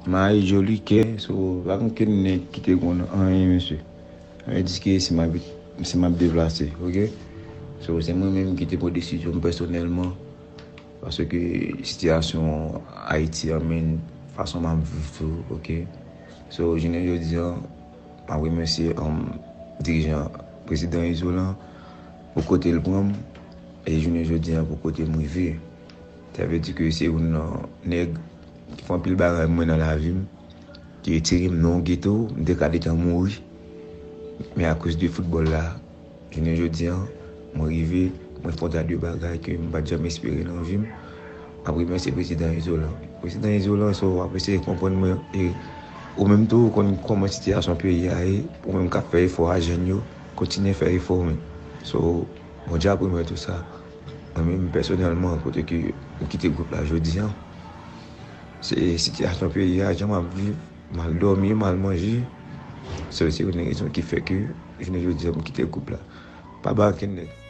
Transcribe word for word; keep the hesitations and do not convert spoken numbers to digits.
Mayi joli kè, so pa gen okenn nèg ki te konn anyen, mesye. Sa vle di ke si m ap, si m ap deplase, oke? So se mwen menm ki te pran desizyon m pèsonèlman, paske sitiyasyon Ayiti an, men fason m ap viv tou, oke? So jounen jodi an, m ap remèsye, um, dirijan, prezidan Izolan pou kote l pran m, e jounen jodi an pou kote m rive. Sa vle di ke se youn nan nèg ki fè anpil bagay mwen nan lavi m, ki retire m nan yon geto, m te ka deja mouri. Men akoz de foutbòl la, jounen jodi an, mwen rive, mwen fè yon ta de bagay ke m pa t janm espere nan vi m. M ap remèsye prezidan Izolan. Prezidan Izolan, so w ap eseye konprann mwen, e ou menm tou, ou konn kòman sitiyasyon peyi a ye, ou menm k ap fè efò a jèn yo, kontinye fè efò, men. So, Bondye ap remèt ou sa. Mwen menm pèsonèlman, kote ke m kite gwoup la jodi an, se sitiyasyon peyi a, jan m ap viv, mal dòmi, mal manje. So se youn nan rezon ki fè ke jounen jodi an m kite gwoup la. Pa bay okenn nèg.